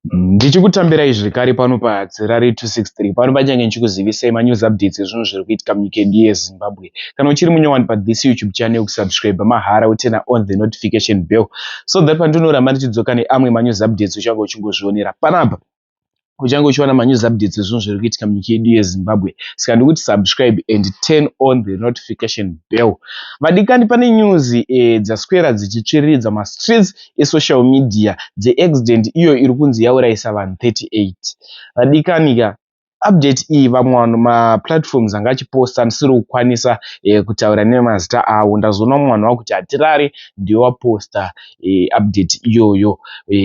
Ndichikutambirai zvekare pano paHatirare 263 pano pachange ndichikuzivisai manews updates ezvinhu zviri kuitika munyika yedu yeZimbabwe. Kana uchiri munyowani pathis YouTube channel, kusubscribe mahara, uturn on the notification bell so that pandinoramba ndichidzoka neamwe manews updates uchange uchingozvionera panapa, uchange uchiwana manews updates ezvinhu zviri kuitika munyika yedu yeZimbabwe. Saka ndikuti subscribe and turn on the notification bell. Vadikani, pane news dzaswera dzichitsviriridza mastreets esocial media dzeaccident iyo iri kunzi yaurayisa vanhu 38. Vadikani ka, update iyi vamwe vanhu maplatforms anga achiposta ndisiri kukwanisa kutaura nemazita avo. Ndazoona mumwe vanhu vakuti Hatirare ndiwe waposta update iyoyo,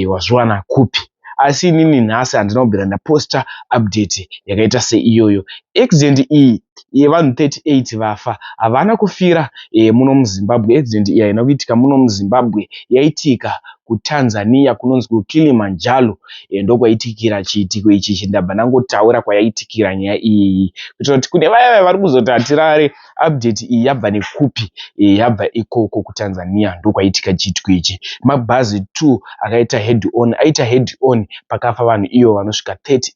wazviwana kupi? Asi inini nhasi handina kubvira ndaposta update yakaita seiyoyo. Accident iyi yevanhu 38 vafa havana kufira muno muZimbabwe. Accident iyi haina kuitika muno muZimbabwe, yaitika kuTanzania kunonzi kuKilimanjaro. Ndokwaitikira chiitiko ichi. Ndabva ndangotaura kwayaitikira nyaya iyi kuitira kuti kune vaya vaya vari kuzoti Hatirare update iyi yabva nekupi, yabva ikoko kuTanzania, ndokwaitika chiitiko ichi. Mabhazi 2 akaita head on, aita head on pakafa vanhu ivo vanosvika 30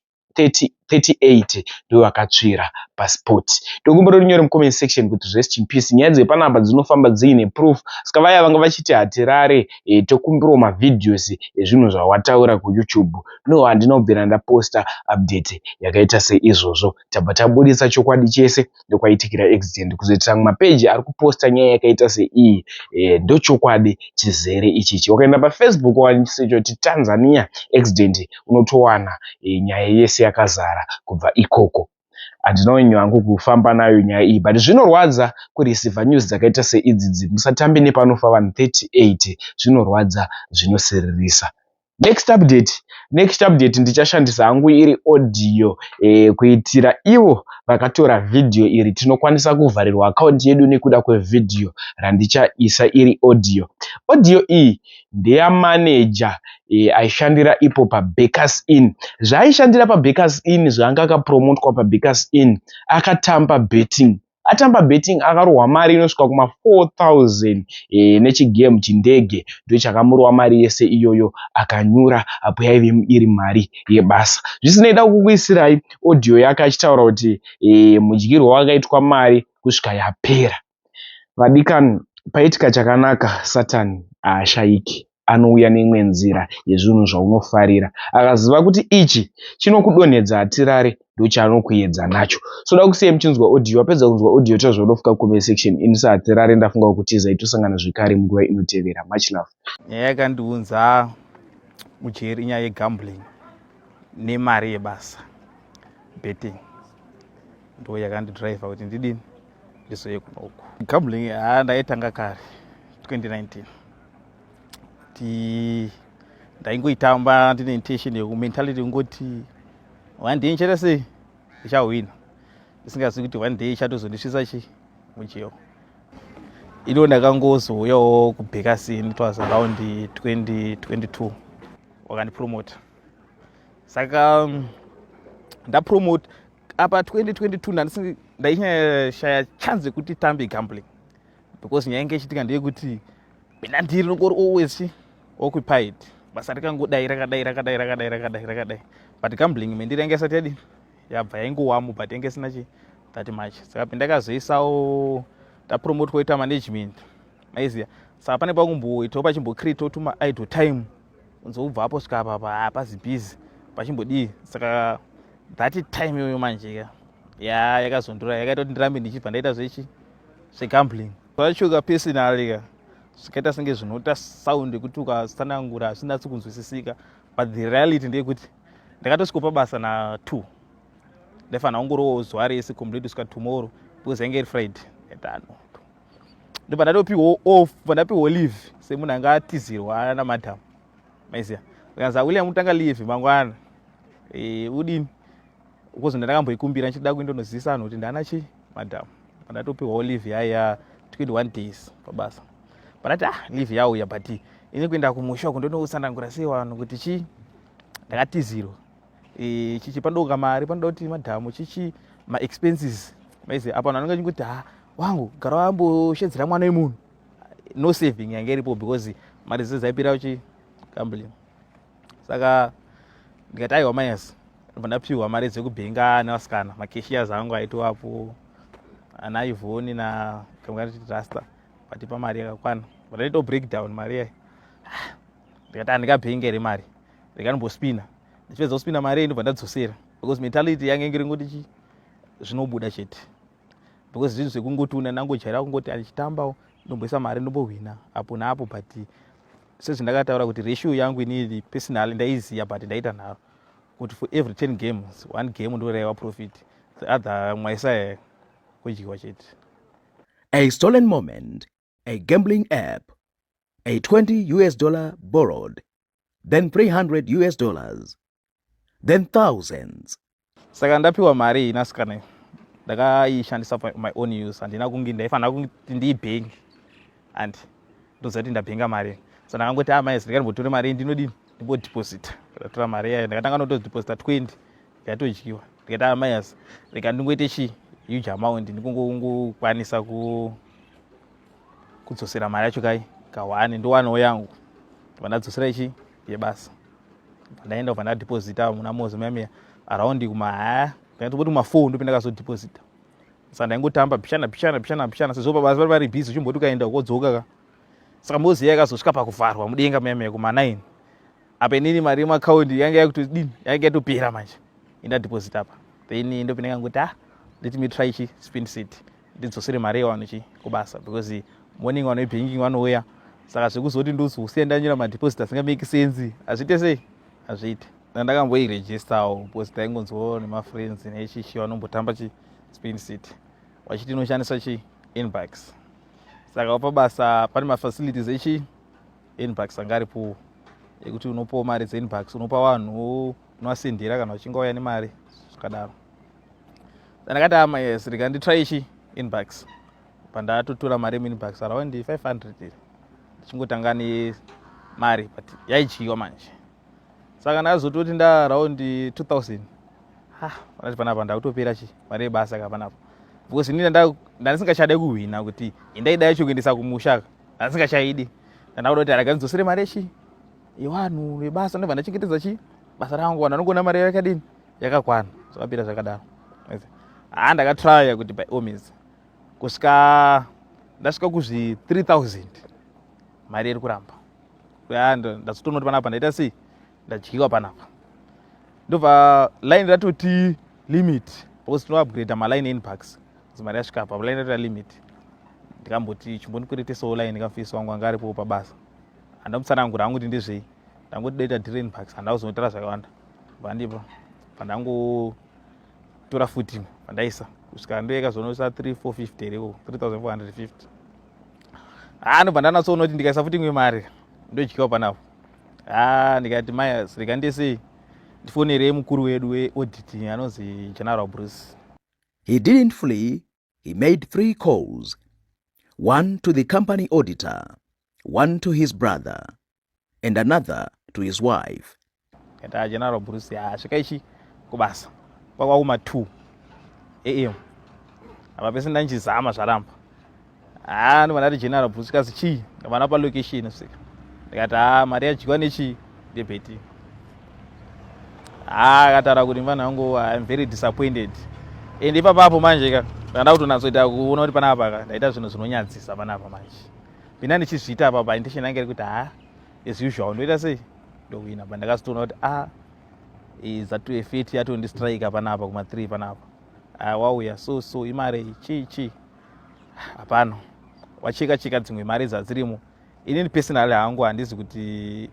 38, ndo vakatsvira paspot. Ndokumbira unyore mucomment section kuti rest in peace. Nyaya dzepanapa dzinofamba dziine proof, saka vaya vanga vachiti Hatirare tokumbirawo mavideos ezvinhu zvawataura kuYouTube, no, handina kubvira ndaposta update yakaita seizvozvo. Tabva tabudisa chokwadi chese ndokwaitikira accident, kuzoitira mapeji ari kuposta nyaya yakaita seiyi. Ndochokwadi chizere ichichi. Ukaenda paFacebook wachoti Tanzania accident, unotowana nyaya yese yakazara kubva ikoko. Handina wenyu hangu kufamba nayo nyaya iyi, but zvinorwadza kureceiva news dzakaita seidzidzi. Musatambe nepanofa vanhu 38, zvinorwadza, zvinosiririsa. Next update, next update ndichashandisa hangu iri audio kuitira ivo vakatora vhidhiyo iri. Tinokwanisa kuvharirwa akaunti yedu nekuda kwevhidhiyo randichaisa iri audio. Audio iyi ndeyamaneja aishandira ipo paBakers Inn. Zvaaishandira paBakers Inn, zvaanga akapromotwa paBakers Inn, akatamba betting. Atamba betting akarohwa mari inosvika kuma4000 nechigame chindege. Ndochakamurova mari yese iyoyo, akanyura apo yaive iri mari yebasa. Zvisinei, da kukuisirai audio yake achitaura kuti mudyirwo wakaitwa mari kusvika yapera. Vadikani, paitika chakanaka Satani haashayiki, anouya neimwe nzira yezvinhu zvaunofarira. Akaziva kuti ichi chinokudonhedza Hatirare, ndochaanokuedza nacho. So da kusiyai muchinzwa audio. Wapedza kunzwa audio, taura zvaunofunga comment section. Ini saHatirare ndafunga kutizai, tosangana zvekare munguva inotevera. Much love. Nyaya yakandiunza mujeri inyaya yegambling nemari yebasa, betting ndo yakandidhiraivha kuti ndidini, ndizouye kunoku. Gambling haa, ndaitanga kare 2019 ti ndaingoitamba ndine intention yekumentality kungoti one day ndichaita sei, ndichahwina, ndisingazivi kuti one day ichatozondisvitsa chi mujeri. Ino ndakangozouyawo kuBakers Inn, it was around 2022, wakandipromota. Saka ndapromote apa 2022, ndainyashaya chance yekuti tambe gambling because nyaya inge ichiitika ndeyekuti mina ndiri nongori always occupied, basa rikangodai rakadai rakadai rakadai rakadai rakadai, but gambling mendiri yange isati yadini yabva, yaingowamo but yange isina chi that much. Saka pendakazoisawo ndapromotwa kuita management, maiziya, saka pane pakumboitawo pachimbocreatawo tuma idle time, unzi ubva apo svika apa hapazi busy pachimbodii. Saka that time iyoyo manje ka ya yakazondura, yakaita kuti ndirambe ndichibva ndaita zvechi zvegambling zvacho. Personally ka, zvikaita senge zvinoita sound yekuti ukatsanangura hazvinatsi kunzwisisika, but the reality ndeyekuti ndakatosvika pabasa na2, ndaifanira kungorowo zuva rese complete kusvika tomorrow because yange iri Friday. Ndano ndobva ndatopiwo off, bva ndapiwo leave semunhu anga atizirwa namadam, maiziya. Ndikanzi, "William, utanga leave mangwana." Udini because ndakamboikumbira ndichida kuindonozivisa vanhu kuti ndana chi madam. Pandatopiwawo leave yaiya 21 days pabasa, pandati, "Ah, leave yauya," but ini kuenda kumusha uko ndonotsanangura sei vanhu kuti chi ndakatizirwa, chichi panodoka mari, panoda kuti madhamu chichi maexpenses, maiziya. Apa vanhu vanenge vachingoti, "Ha, wangu gara wamboshedzera mwana wemunhu." No saving yange iripo because mari dzese dzaipira uchi gambling. Saka Ndikati aiwa mayas, ndobva ndapiwa mari dzekubhenga nevasikana, macashiers angu aitovapo ana Ivhoni na kamukati rasta, vatipa mari yakakwana. Vandaito breakdown mari yayi. Ndikati handingabhengi here mari, ndikanimbospina. Ndichipedza kuspina mari iyi, ndobva ndadzosera, because mentality yange ingiri ngoti chi zvinobuda chete, because zvinhu zvekungoti una ndangojaira kungoti andichitambawo, ndomboisa mari, ndombohwina apo naapo. But sezvindakataura kuti ratio yangu inini personally ndaiziva, but ndaita nharo kuti for every 10 games, one game ndo raiva profit, the other mwaisa kudyiwa chete. A stolen moment, a gambling app, a 20 US dollar borrowed, then 300 US dollars, then thousands. Saka ndapiwa mari iyi nasikana iyi, ndakaishandisa for my own use. Handina kunge ndaifanira kuti ndiibhengi and ndoziva kuti ndabhenga mari. So ndakangoti amai, ndikandimbotora mari iyi, ndinodini, ndimbodeposita. Ndatora mari yayo, ndakatanga notodhiposita 20, ndikatodyiwa. Ndikati amai, rega ndingoite chi huge amount, ndikungokwanisa kudzosera mari yacho kai ka1, ndowanawo yangu. Vandadzosera ichi yebasa, ndaenda kubva ndadhiposita muna Mozi muyamiya around kuma, ha, ndakatoboti kuma 4 ndopinda ndakazodhiposita. Saka ndaingotamba pichana pichana pichana pichana, sezvo pabasa vari vari busy, uchimboti ukaenda ukodzoka ka. Saka Mozi yakazosvika pakuvharwa mudenga muyamiya kuma 9 apa. Inini mari yemaakaundi yanga yakutodini, yanga yatopera manje indadhiposita apa. Then ndopinda ngangoti, ah, let me try chi Spin City, ndidzosere mari yevanhu chi kubasa, because morning vanhu vebanking vanouya. Saka zvekuzoti ndozosiya ndanyora madeposit asingamake sense, hazviite sei, hazviite. Ndakamboiregistawo because ndaingonzwawo nemafriends nechichi vanombotamba chi Spin City, vachiti inoshandiswa chi InnBucks. Saka pabasa pane mafacilities echi InnBucks anga aripo, ekuti unopawo mari dzeInnBucks, unopa vanhu, unovasendera kana vachinge vauya nemari, zvakadaro. Ndakati ama yes, rega nditry chi InnBucks. Pandatotora mari yemuInnBucks around 500 iri, ndichingotanga nemari, but yaidyiwa manje. Saka ndazototi ndaraundi 2000, ha, panati panapa ndakutopera chi mari yebasa ka panapa, because inini ndandisingachade kuhwina, kuti indaida yacho kuendesa kumusha ka, ndandisingachaidi. Ndandakuda kuti rega ndidzosere mari yechi yevanhu vebasa, ndobva ndachengetedza chi basa rangu. Vanhu vanongoona mari yakadini, yakakwana. Zvakapera zvakadaro. Ha, ndakatraya kuti by all means kusvika ndasvika kuzvi 3000, mari iri kuramba. Ndazotoona kuti panapa ndaita sei, ndadyiwa panapa. Ndobva line ratoti limit, because tinoupgrade maline InnBucks. Mari yasvika apa, line ratota limit. Ndikamboti chimbondikweretesawo line kamufisi wangu anga aripo pabasa. Handamutsanangura hangu kuti ndezvei, ndangoti doita deal InnBucks. Handakuzonotaura zvakawanda. Vandipa, pandangotora futi pandaisa kusvika ndoyakazonoisa 3450 here, 3450. Ha, ndobva ndanatsoona kuti ndikaisa futi imwe mari ndodyiwa panapo. Ha, ndikati maya, rega ndesei, ndifonerei mukuru wedu weaudit anonzi General Bruce. He didn't flee. He made three calls: one to the company auditor, one to his brother, and another to his wife. Kati General Bruce, ha, svika ichi kubasa kwakwa kuma 2 am apa, pese ndanchizama zvaramba. Ha, ndobva ndati General Bruce kasi chii, ndabva palocation svika. Ndikati ha, mari yadyiwa nechii, ndebetting. Ha, akataura kuti mfana wangu, I am very disappointed. And ipapapo manje ka ndanda kutonatsoita kuona kuti panapa ka ndaita zvinhu zvinonyadzisa panapa manje. Pinda ndichizviita apa, intention yange iri kuti ha, as usual ndoita sei, ndohwina. But ndakazotoona kuti a zatu fate yatondistrike panapa kuma3 panapa. Wauya so so imari chii chii, hapano wacheka cheka dzimwe mari dzadzirimo. Inini personally hangu handizi kuti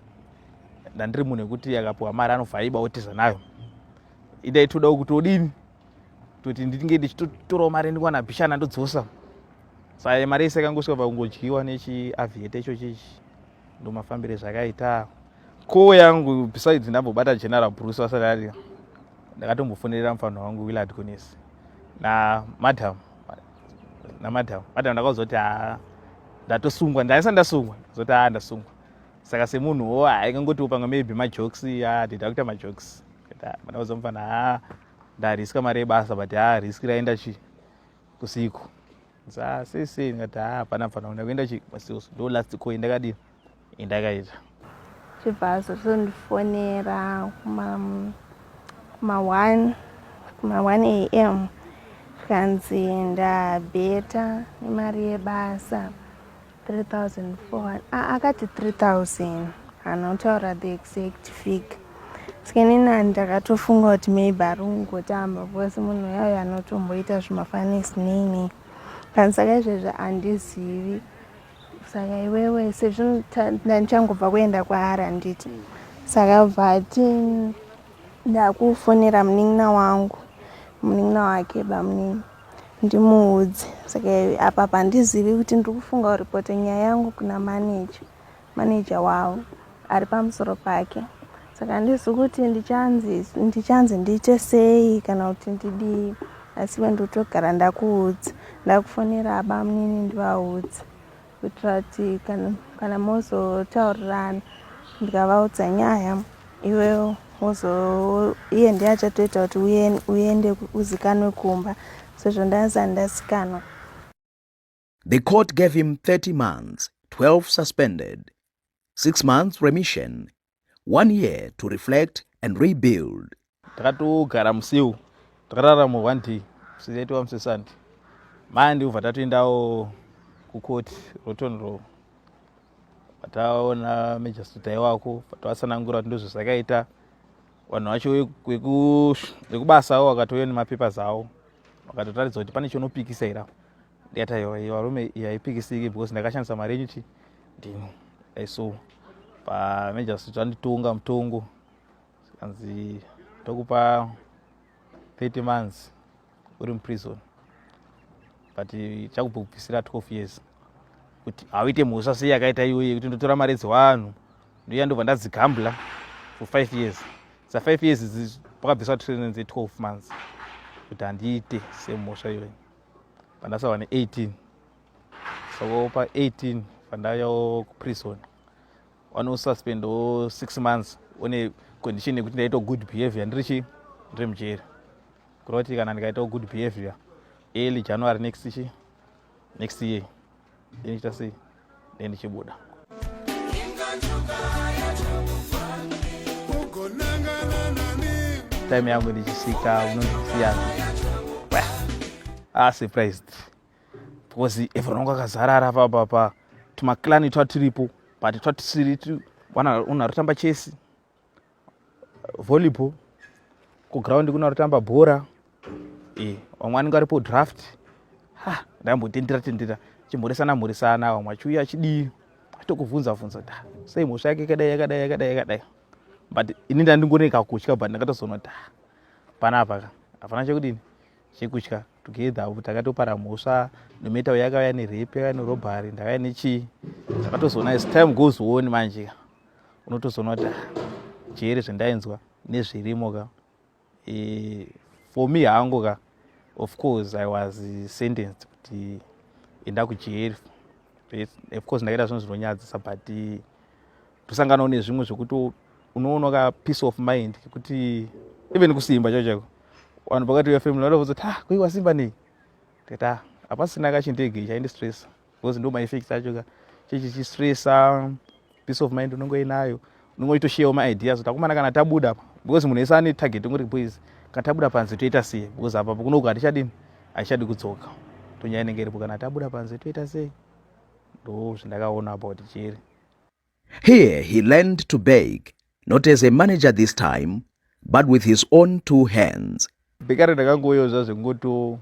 ndandiri munhu wekuti akapiwa mari anovhaiba otiza nayo. Indaitodawo kuti odini, toti ndinge ndichitotorawo mari, ndikuwana bhishana, ndodzosa. Saka mari yese yakangosvika pakungodyiwa nechiaviator icho chichi. Ndo mafambire zvakaita ko yangu. Besides ndambobata General Bruce vasati ari, ndakatombofonerera mufano wangu Willard Gonesi namadam namadam madam. Ndakazoti ha, ndatosungwa, ndaisati ndasungwa, zoti ha, ndasungwa. Saka semunhuwo haingangotiwo pamwe maybe majokes, ha, ndida kuita majokes. Ndakauza mufana, ha, ndariska mari yebasa, but ha, risk raenda chi kusiku. Sei sei? Ndikati ha, hapana mufana, ndakuenda chi masiuso. Ndo last call indakadini, indakaita. Chibva azozondifonera kuma kuma 1 kuma 1 am, zvikanzi ndabheta nemari yebasa 3400. Akati 3000, haana kutaura the exact figure. Saka inini ndakatofunga kuti maybe ari kungotamba, because munhu uyayo anotomboita zvimafunnies nini kani. Saka izvezvi handizivi. Saka iwewe, sezvo ndandichangobva kuenda kwaari, handiti? Saka bva ati ndakufonera munin'ina wangu, munin'ina wake bamunini, ndimuudze. Saka apa pandizivi kuti ndiri kufunga kuripota nyaya yangu kuna manager wavo ari pamusoro pake. Saka handizivi kuti ndichanzi ndiite sei kana kuti ndidii, asi iwe ndotogara ndakuudza, ndakufonera abamunini ndivaudze, kuitira kuti kana mozotaurirana, ndikavaudza nyaya, iwewo wozo iye ndiye achatoita kuti uende uzikanwe kumba, sezvo ndasati ndazikanwa. The court gave him 30 months, 12 suspended, 6 months remission, 1 year to reflect and rebuild. Takatogara musiu, takarara mu one day, sichaitwa musi Sunday mandi, ubva tatoendawo kukoti Rotten Row. Pataona magistrate aiwako, patawatsanangura kuti ndozvazvakaita. Vanhu vacho vekubasawo vakatouya nemapapers avo, vakatotaridza kuti pane chonopikisa here. Ndikati aiwa, varume, iyi haipikisiki because ndakashandisa mari yenyu chi ndini. So pamagistrate anditonga mutongo, kanzi tokupa 30 months uri muprison, but chakubvisira 12 years kuti hauite mhosva sei yakaita iyoyo, yekuti ndotora mari dzevanhu, ndoiya, ndobva ndadzigambla for 5 years. Sa 5 years idzi pakabviswa sentence ye12 months kuti handiite semhosva iyoyo. Pandasava ne18, saka pa18 pandayawo kuprison, vanosuspendawo 6 months one condition yekuti ndaita good behavior ndiri chi ndiri mujeri, kureva kuti kana ndikaitawo good behavior early January next year, ndinichita sei, ndee ndichibuda. Time yangu ndichisvika unondisiyana, ah, surprised because everyone wanga akazarara papa, tumaclan twatiripo, but twatisiri. Unhu arikutamba chess, volleyball, kuground kuna rutamba bhora, vamwe vanenge varipo draft. Ha, ndambotendera tendera, chimhoresana mhoresana, vamwe vachiuya achidii, achitokubvunza bvunza kuti, "Ah, sei mhosva yake yakadai, yakadai, yakadai, yakadai?" But ini ndandingoneka kutya, but ndakatozoona kuti, ah, panapa ka hapana chekudini, chekutya. Together takatopara mhosva, no matter yakauya nerape, yakauya nerobbery, ndakauya nechii. Ndakatozoona as time goes on manje, unotozoona kuti, ah, jeri zvendainzwa nezvirimo ka, for me hangu ka, of course I was sentenced kuti enda kujeri. Of course ndakaita zvinhu zvinonyadzisa, but tosanganawo nezvimwe zvekuti unoona ka peace of mind, kekuti even kusimba chaiko chaiko, vanhu pakati vefamily vanofunza kuti, "Ah, koi wasimba nei?" Ndikati, "Ah, hapasina kachindege chaindistressa," because ndo maeffects acho ka, chichichistressa, peace of mind unonge uinayo, unonge uchitosharewo maideas kuti akomana, kana tabuda apa, because munhu wese ane target ungoti, "Boys, kana tabuda panze toita sei? Because apa kunoku hatichadini, hatichadi kudzoka." Tonyaya inenge iripo, kana tabuda panze toita sei? Ndo zvandakaona about jeri. Here he learned to bake, not as a manager this time, but with his own two hands. Bakery ndakangouyawo zva zvengoto,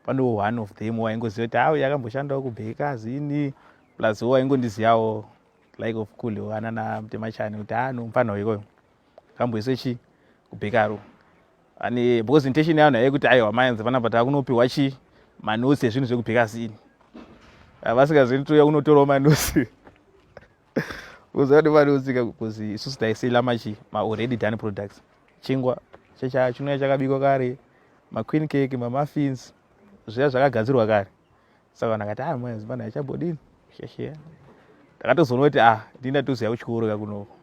pane one of them waingoziva kuti au yakamboshandawo kubheka zini, plus wo waingondizivawo like of cool anana Mutemachani, kuti a no, mufanha ikoyo kamboise chi kubakery ane, because intention yavanhu yayekuti aiwa, maenzi panapa taakunopiwa chi manotes ezvinhu zvekubheka zini. Vasingazivi touya kunotorawo manotes, uziva manotes ka, because isusu taisela machi maalready done products, chingwa checha chinouya chakabikwa kare, maqueen cake, mamuffins, zviya zvakagadzirwa kare. Saka vanhu akati, "Ah, maenzi panhu achambodini shesheya." Ndakatozoona kuti, ah, ndini ndatoziva kuchikoro ka kunoko,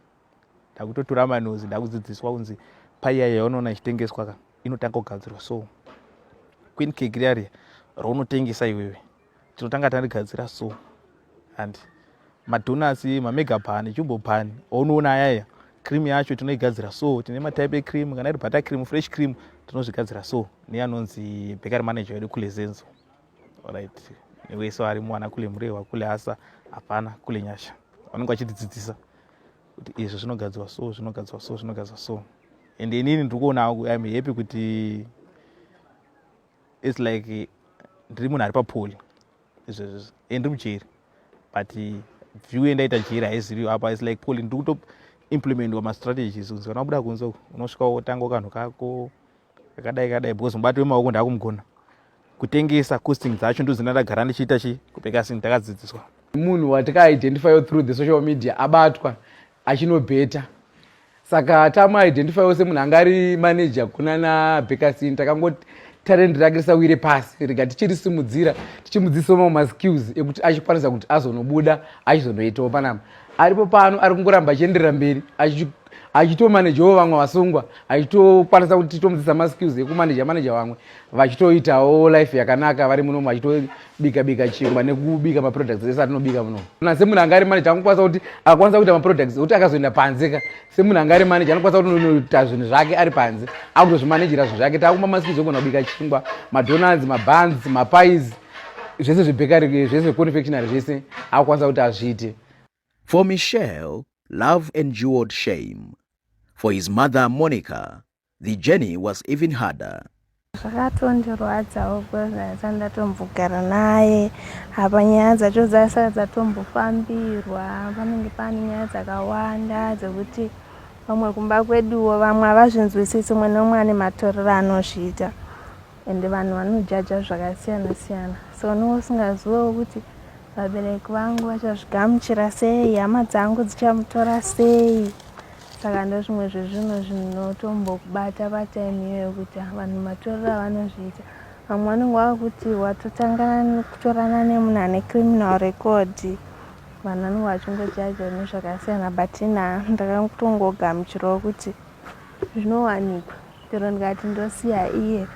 ndakutotora manotes, ndakudzidziswa kunzi paiya yaunoona ichitengeswa ka inotanga kugadzirwa. So queen cake riya riya raunotengesa iwewe, tinotanga tarigadzira so, and Madonuts, mamega bun, jumbo bun aunoona ayaya, cream yacho tinoigadzira. So tine matype ecream, kana iri butter cream, fresh cream, tinozvigadzira. So neanonzi bakery manager wedu, Kule Zenzo, right, newese varimo, ana Kule Murehwa, Kule Asa, hapana Kule Nyasha, vanenge vachitidzidzisa kuti izvi zvinogadzirwa so, zvinogadzirwa so, zvinogadzirwa so. And inini ndiri kuonawo, I'm happy kuti it's like ndiri munhu ari papoli izvezvi, e ndiri mujeri, but view yendaita jeri haiziriyo apa. It's like poli, ndiri kutoimplementwa mastrategies kunzi kana wabuda kunze uku, unosvika wotanga kanhu kako kakadai kadai, because mubato wemaoko ndaakumugona kutengesa. Costing dzacho ndo dzina ndagara ndichiita chi kuBakersing, ndakadzidziswa. Munhu watikaidentify through the social media abatwa achinobheta, saka tamuidentifywo semunhu anga ari manager kuna naBakersing. Takangoti talent rake risawire pasi, rega tichirisimudzira, tichimudzidzisawo mamwe maskills ekuti achikwanisa kuti azonobuda achizonoitawo panapa. Aripo pano, ari kungoramba achienderera mberi achitomanejawo vamwe vasungwa, achitokwanisa kuti titomudzidzisa maskills ekumaneja maneja vamwe, vachitoitawo life yakanaka vari munomu, vachitobika bika chingwa nekubika maproducts ese atinobika munomu. Na semunhu anga ari manager, anokwanisa kuti akakwanisa kuita maproducts ekuti akazoenda panze ka, semunhu anga ari manager, anokwanisa kutonoita zvinhu zvake ari panze, akutozvimanejera zvinhu zvake. Taakumupa maskills ekugona kubika chingwa, madonuts, mabuns, mapies, zvese zvebakery, zvese zveconfectionary, zvese akukwanisa kuti azviite. For Michelle, love endured shame. For his mother, Monica, the journey was even harder. Zvakatondirwadzawo because ndasati ndatombogara naye apa. Nyaya dzacho dzasati dzatombofambirwa, panenge pane nyaya dzakawanda dzekuti vamwe kumba kweduwo vamwe havazvinzwisisi. Umwe neumwe ane matorero anozviita, ende vanhu vanojaja zvakasiyana siyana. So unenge usingazivewo kuti vabereki vangu vachazvigamuchira sei, hama dzangu dzichamutora sei. Saka ndo zvimwe zvezvinhu zvinotombokubata patime iyoyo, kuti vanhu matorero avanozviita, vamwe vanenge vakuti watotangana kutorana nemunhu ane criminal record. Vanhu vanenge vachingojaja nezvakasiyana, but ina ndakatongogamuchirawo kuti zvinowanikwa. Chero ndikati ndosiya iye,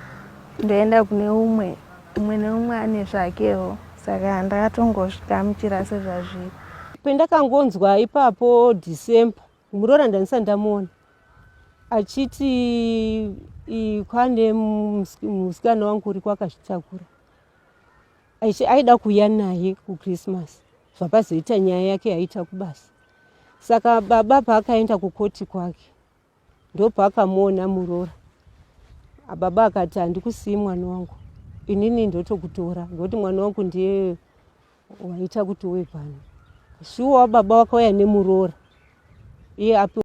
ndoenda kune umwe, umwe neumwe ane zvakewo. Saka ndakatongozvigamuchira sezvazviri. Pendakangonzwa ipapo December, muroora ndandisati ndamuona, achiti kwane musikana wangu uri kwakazvitakura, aida kuuya naye kuChristmas. Zvapazoita nyaya yake yaita kubasa. Saka baba paakaenda kukoti kwake, ndopaakamuona muroora. Baba akati, "Handikusii mwana wangu inini, ndotokutora ngokuti mwana wangu ndiye waita kuti uwe pano." Shuwa, baba wakauya nemuroora iye api.